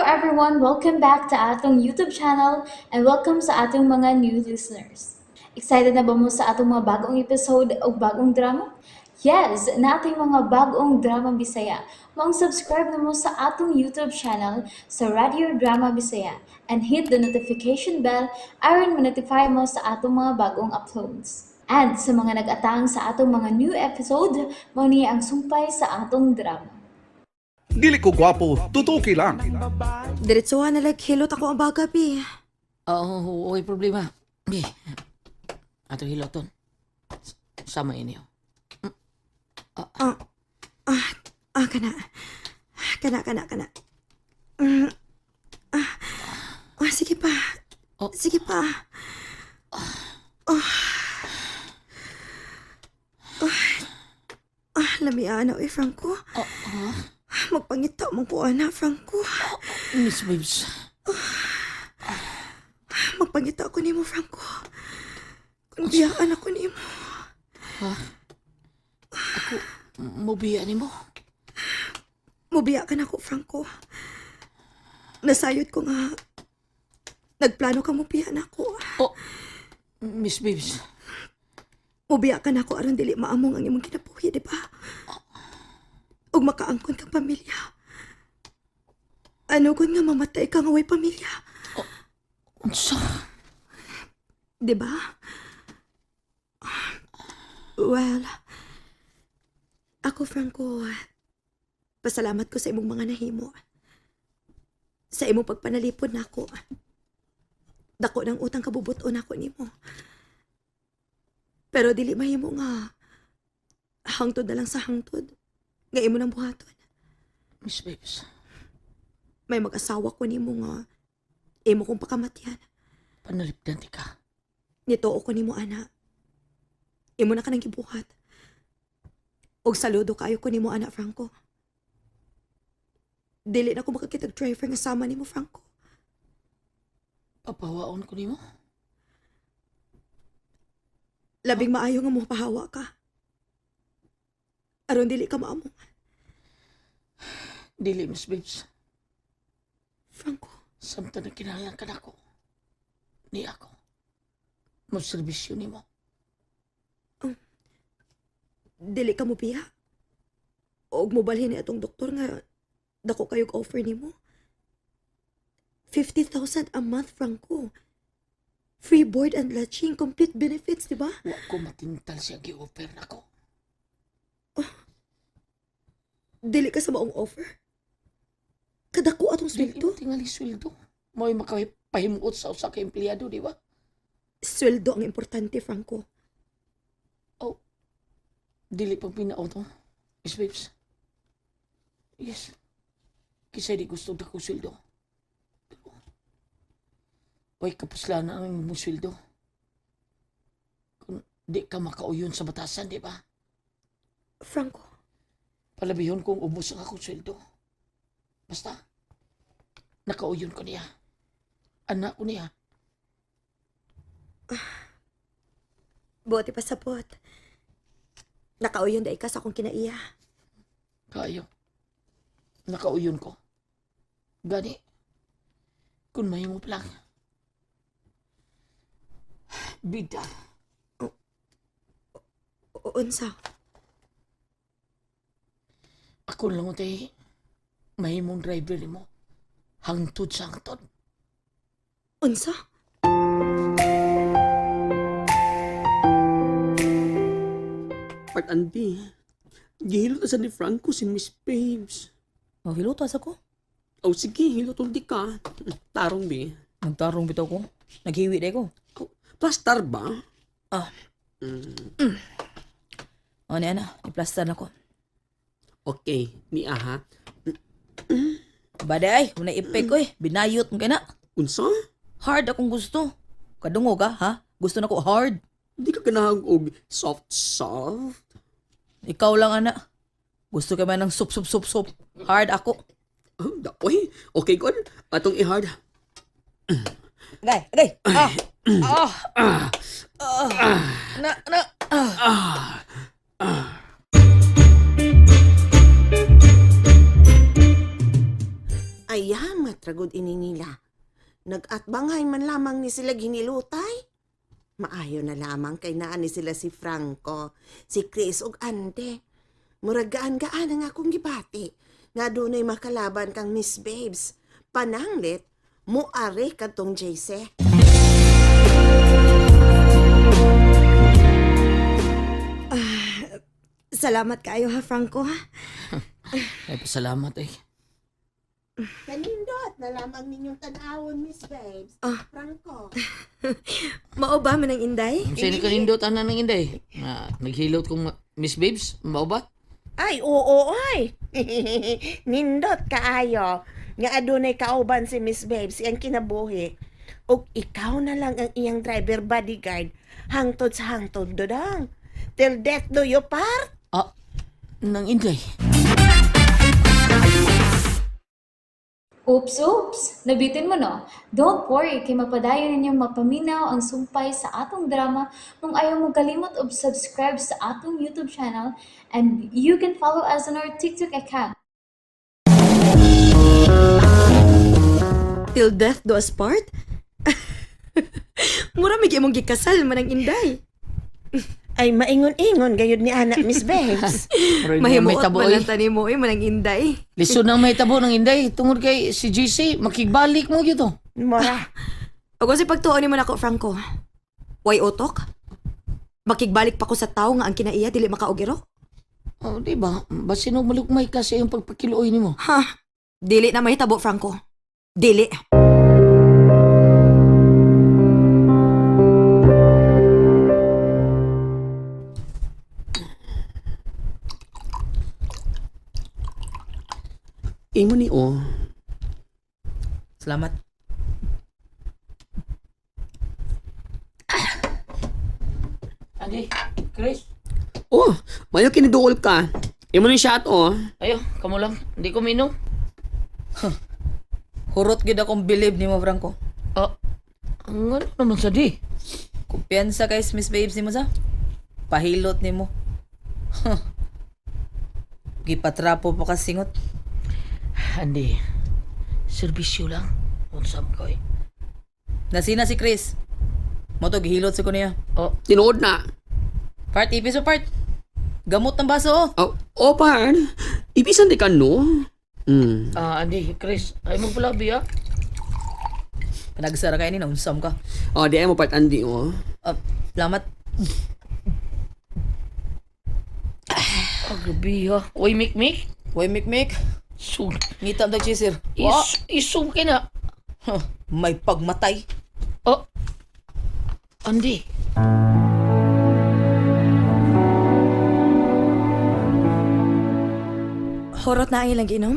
everyone! Welcome back to atong YouTube channel and welcome sa atong mga new listeners. Excited na ba mo sa atong mga bagong episode o bagong drama? Yes, nating mga bagong drama Bisaya. Maong subscribe na mo sa atong YouTube channel sa Radio Drama Bisaya and hit the notification bell aron ma-notify mo sa atong mga bagong uploads. And sa mga nag-atang sa atong mga new episode, mao ni ang sumpay sa atong drama. Dili ko gwapo, tutuki lang. Diretsuhan na lang hilot ako ang baga, bi. Oo, okay problema. Bi. Ato hiloton. Sama inyo. Ah, ah, ah, kana. Kana, kana, kana. Ah, ah, sige pa. Oh. Sige pa. Oh. Ah, ah, lamiana, oy, Franco. Oh, ah, Magpangita man ko, ana, Franco. Miss Babes. Magpangita ako nimo, Franco. Kung biyaan ako nimo. Ako, mubiya nimo. Mubiya ka na ko, Franco. Nasayod ko nga. Nagplano ka mubiya na ako. Oh, Miss Babes. Mubiya ka na ako aron dili maamong ang imong kinabuhi, di ba? Ug makaangkon kang pamilya. Ano kun nga mamatay ka nga way pamilya, Unsa? di ba? Well, ako, Franco, pasalamat ko sa imong mga nahimo. Sa imong pagpanalipod nako. Dako ng utang kabubuton nako nimo. Pero dili mahimo nga hangtod na lang sa hangtod nga imo nang buhaton. Miss Babes. May mag-asawa ko nimo nga imo kong pakamatyan. Panalipdan ti ka. Nituo ko nimo ana. Imo na ka nang gibuhat. Og saludo kaayo ko nimo ana, Franco. Dili na ko makakitag driver nga sama nimo, Franco. Papawaon ko nimo. Labing maayo nga mopahawa ka. Aron dili ka maamong. Dili, Miss Babes. Franco, Samtang nagkinahanglan ka nako. Ni ako. Mo serbisyo nimo. Dili ka mobiya. Og mobalhin ni atong doktor nga dako kayog offer nimo. 50,000 a month, Franco. Free board and lodging, complete benefits, di ba? Wa ko matintal siya gi-offer nako. Dili ka sa maong offer. Kadako atong Dili sweldo. mo tingali sweldo. Mo'y makapahimuot sa usa ka empleyado, di ba? Sweldo ang importante, Franco. Oh, dili pang pinao to, Miss Babes. Yes. Kisay di gusto na kong sweldo. Pero, way kapuslan na ang imong sweldo. Kung di ka makauyon sa batasan, di ba? Franco, Palabihon kong ubos ang akong sweldo. Basta, nakauyon ko niya. Anak ko niya. buti pa sabot. Nakauyon dai ka sa akong kinaiya. Kayo. Nakauyon ko. Gani, kung mahimo pa lang. Bida, Unsa? ako lang tay mahimong driver nimo. Hangtod sa hangtod. Unsa? Part Andy, gihilot na sa ni Franco si Miss Babes. Oh, hilutas ako. Oh, sige, hilot di ka. Tarong bi. Nagtarong bitaw ko. Naghiwi day ko. Oh, plastar ba? Ah. O ni ana, i-plaster na ko. Okay, ni aha. Baday, wala epek oy. Binayot mo kay na. Unsa? Hard akong gusto. Kadungog ka, ha? Gusto na ko hard. Di ka ganahang og soft soft? Ikaw lang ana. Gusto ka man ng sup sup sup sup. Hard ako. Oh, daoy. Okay, good. Atong ihard. Agay, agay. Ah. Ah. Ah. Na na. Ah. Kayamat ragod ini nila. Nagatbangay man lamang ni sila ginilutay. Maayo na lamang kay naa ni sila si Franco, si Chris ug Ande. Murag gaan-gaan ang akong gibati. Nga dunay makalaban kang Miss Babes. Pananglit, muari kadtong JC. Salamat kaayo ha, Franco. Ay, pasalamat eh. Kanindot na lamang ninyong tan-awon, Miss Babes. Ah. Franco. Mao ba man ang Inday? Sino ka nindot ana ng inday? Na, naghilot kong Miss Babes, mao ba? Ay, oo, ay. Nindot kaayo. Nga adunay kauban si Miss Babes iyang kinabuhi. Ug ikaw na lang ang iyang driver bodyguard hangtod sa hangtod dodang. Till death do you part. Ah, nang inday. Oops, oops! Nabitin mo no? Don't worry, kay mapadayon ninyong mapaminaw ang sumpay sa atong drama kung ayaw mo kalimot og subscribe sa atong YouTube channel and you can follow us on our TikTok account. Till death do us part? Mura may imong gikasal man ang Inday. Ay, maingon-ingon gayud ni anak Miss Babes. Murag na may Mahimuot tabo man oy. lang tani mo eh, man ang Inday. Lisod nang may tabo ng inday tungod kay si GC makigbalik mo gyud to. Mora. Ug si pagtuon nimo nako, Franco. Way utok? Makigbalik pa ko sa tawo nga ang kinaiya dili makaugiro? Oh, di ba? Basin og malukmay ka sa iyong pagpakiluoy nimo. Ha? Dili na mahitabo, Franco. Dili. Imo ni oh. Salamat. Andi, Chris. Oh, mayo kiniduol ka. Imo ni shot oh. Ayo, kamo lang. Hindi ko minom. Hurot gid akong bilib nimo, Franco. Ah, ang ano naman sa di? Kumpiyansa kay Miss Babes nimo sa. Pahilot nimo. Huh. Gipatrapo pa ka singot. Andi, serbisyo lang. Unsa man ko eh. Nasina si Chris. Mo to gihilot sa ko niya. Oh, Tinuod na. Part ipis o part. Gamot ng baso oh. Oh, oh par. Ibisan di ka no. Ah, Andi, Chris, ay mo palabi ah. Panagsara kay ni naunsam ka. Oh, di ay mo part andi oh. Ah, salamat. Ah, grabe ha. Uy, mikmik. Way mikmik. Sug. Ngita ang chaser. Wa. Is, isog ka na. Huh, may pagmatay. Oh. Andi. Horot na ang ilang giinom?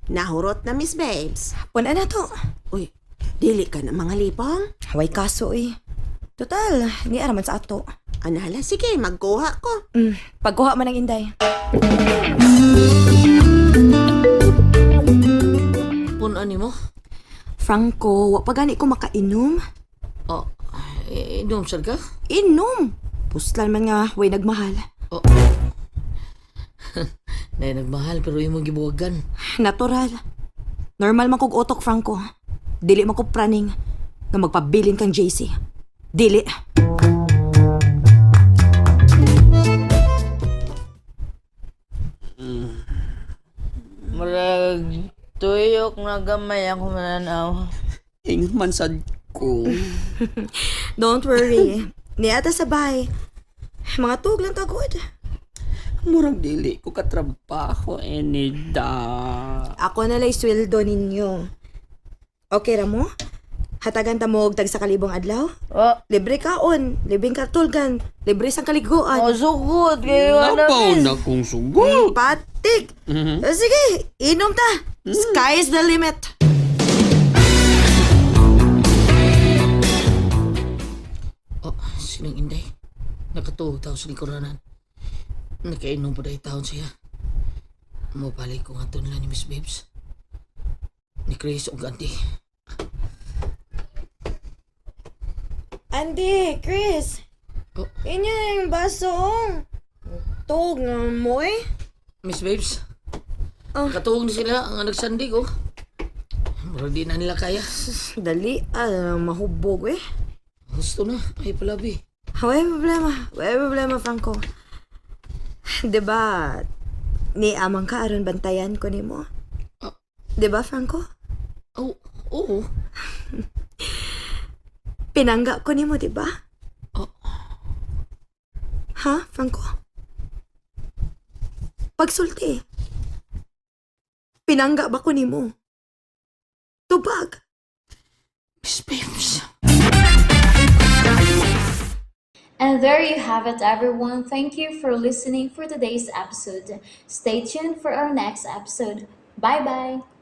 Nahurot na Miss Babes. Wala na to. Uy, dili ka na mga lipong. Way kaso eh. Total, ni araman sa ato. Anala, sige, magkuha ko. Pagkuha man ang Inday. Punan nimo? Franco, wa pa gani ko makainom. Oh, eh, inom sad ka? Inom! Puslan man nga, way nagmahal. Oh. Nay nagmahal pero imong gibuwagan. Natural. Normal man kog utok, Franco. Dili man ko praning nga magpabilin kang JC. Dili. Murag tuyok na gamay ako mananaw. Ingon man sad ko. Don't worry. Niata sa bahay. Mga tug lang tagod. Murag dili ko katrabaho enida. Ako na lay sweldo ninyo. Okay ra mo? Hatagan ta mo og tag sa kalibong adlaw? Oh, Libre kaon, libreng katulgan, libre sang kaliguan. oh sugod kayo Napaw na kong sugot. Patik! Sige, inom ta! Sky is the limit! Oh, sinang inday. Nakatuog tao sa likuranan. Nakainom pa dahil taon siya. Mabalik ko nga nila ni Miss Babes. Ni Chris og Andy. Andy, Chris, Oh. inyo na yung baso. oh. Tug na mo eh. Miss Babes. Oh. Nakatuog na sila ang nagsandig oh. Murag di na nila kaya. Dali, ah, mahubog eh. Gusto na. Ay, palabi. Way problema. Way problema, Franco. 'Di ba? Ni amang ka aron bantayan ko nimo. Ah. 'Di ba, Franco? Oh, oo. Pinangga ko nimo, 'di ba? Oh. Ha, Franco? Pagsulti. Pinangga ba ko nimo? Tubag. Miss Babes. And there you have it, everyone. Thank you for listening for today's episode. Stay tuned for our next episode. Bye bye.